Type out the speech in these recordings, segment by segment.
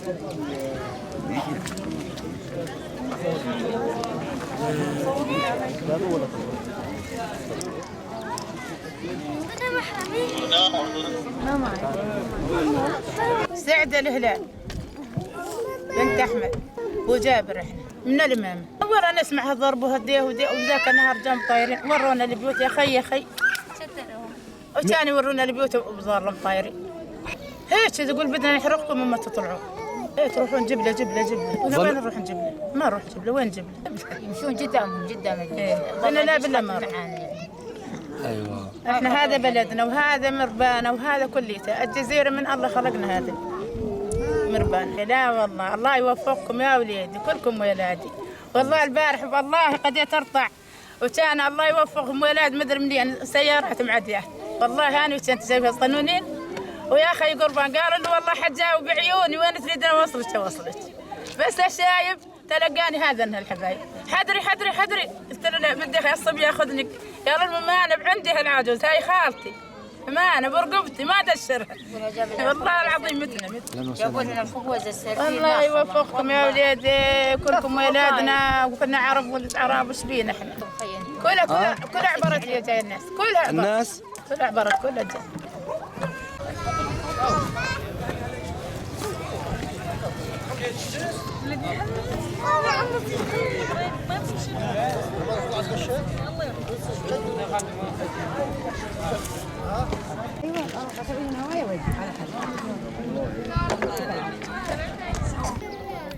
سعد الهلال بنت احمد وجابر، احنا من الامام. ورا نسمع هالضرب وهديه وديه، وذاك النهار جم طايرين ورونا البيوت يا خي يا خي، وثاني ورونا البيوت وبزار طايرين. هيك تقول بدنا نحرقكم وما تطلعوا. إيه تروحون جبله جبله جبله، وين نروح جبله؟ ما نروح جبله، وين جبله؟ يمشون قدامهم قدام. إيه. انا لا بالله ما معانا. ايوه، احنا هذا بلدنا وهذا مربانا وهذا كليته الجزيرة، من الله خلقنا هذا مربانا. لا والله الله يوفقكم يا وليدي، كلكم ولادي. والله البارح والله قديت ارطع، وكان الله يوفقهم ولاد مدري منين سيارات معديات. والله انا وكنت شايفه القانونين ويا اخي قربان، قالوا له والله حجاوب بعيوني، وين تريد انا وصلت وصلت، بس الشايب تلقاني هذا الحبايب حدري حدري حدري. قلت له لا بدي الصبي ياخذني. قال المهم انا بعندي هالعجوز هاي خالتي، ما انا برقبتي ما دشرها. والله العظيم متنا متنا. جابوا لنا الخبز السردين. الله يوفقكم يا ولادي، كلكم ولادنا وكلنا عرب ولد عرب. وش بينا احنا؟ كلها كلها كلها عبرت يا جاي الناس كلها عبرت. الناس كلها عبرت كلها جاي.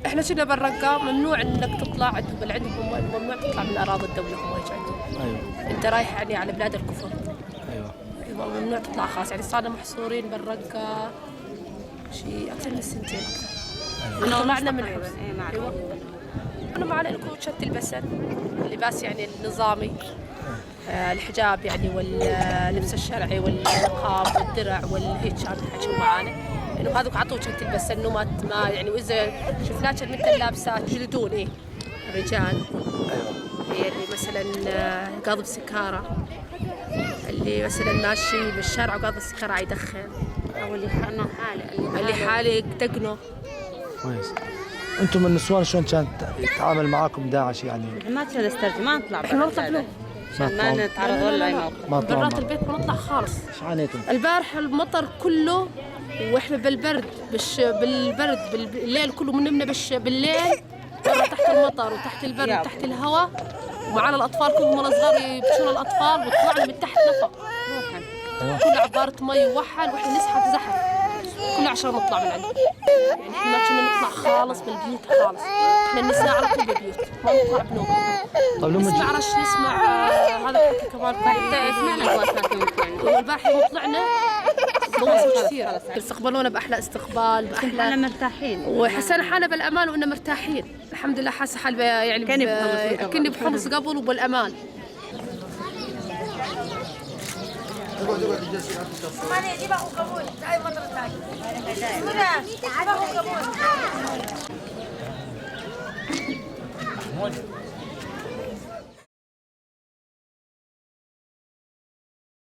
احنا كنا بالرقة ممنوع انك تطلع عندهم، عندهم ممنوع تطلع من اراضي الدولة، هم هيك عندهم. ايوه. انت رايح يعني على بلاد الكفر. ايوه. ايوه ممنوع تطلع خلاص، يعني صارنا محصورين بالرقة شيء اكثر من سنتين اكثر. أيوة. طلعنا من حمص. ايوه انا معنا لكم شت البسن اللباس يعني النظامي، الحجاب يعني واللبس الشرعي والنقاب والدرع والهيك هذا الحكي معانا، انه هذوك عطوك تلبس انه ما يعني، واذا شفناك مثل لابسات جلدون. ايه الرجال. ايوه اللي مثلا قاضب سكارة، اللي مثلا ماشي بالشارع وقاضب سكارة يدخن، او اللي حاله اللي حالق دقنه. كويس. انتم النسوان شلون كانت تتعامل معاكم داعش يعني؟ ما تسترجع، ما نطلع. احنا نطلع بلو ما نتعرض ولا اي موقف. ما طلعوا برات البيت ما نطلع خالص. ايش عانيتم؟ البارح المطر كله واحنا بالبرد، بش بالبرد بالليل كله بنمنا بش بالليل برا تحت المطر وتحت البرد وتحت الهواء، ومعنا الاطفال كلهم الصغار يبشون الاطفال، وطلعنا من تحت نفق كل عبارة مي ووحل، واحنا نزحف زحف كله عشان نطلع من عندهم. يعني احنا ما كنا نطلع خالص بالبيوت خالص، احنا النساء على طول بالبيوت ما نطلع بنوم. طيب لما نسمع رش، نسمع هذا الحكي كمان. سمعنا الوصلات يوم طلعنا. والبارح يوم طلعنا بوظوا كثير، استقبلونا باحلى استقبال، باحلى احنا مرتاحين وحسينا حالنا بالامان وإنا مرتاحين الحمد لله. حاسه حالي يعني كأني بحمص قبل. كأني بحمص قبل وبالامان.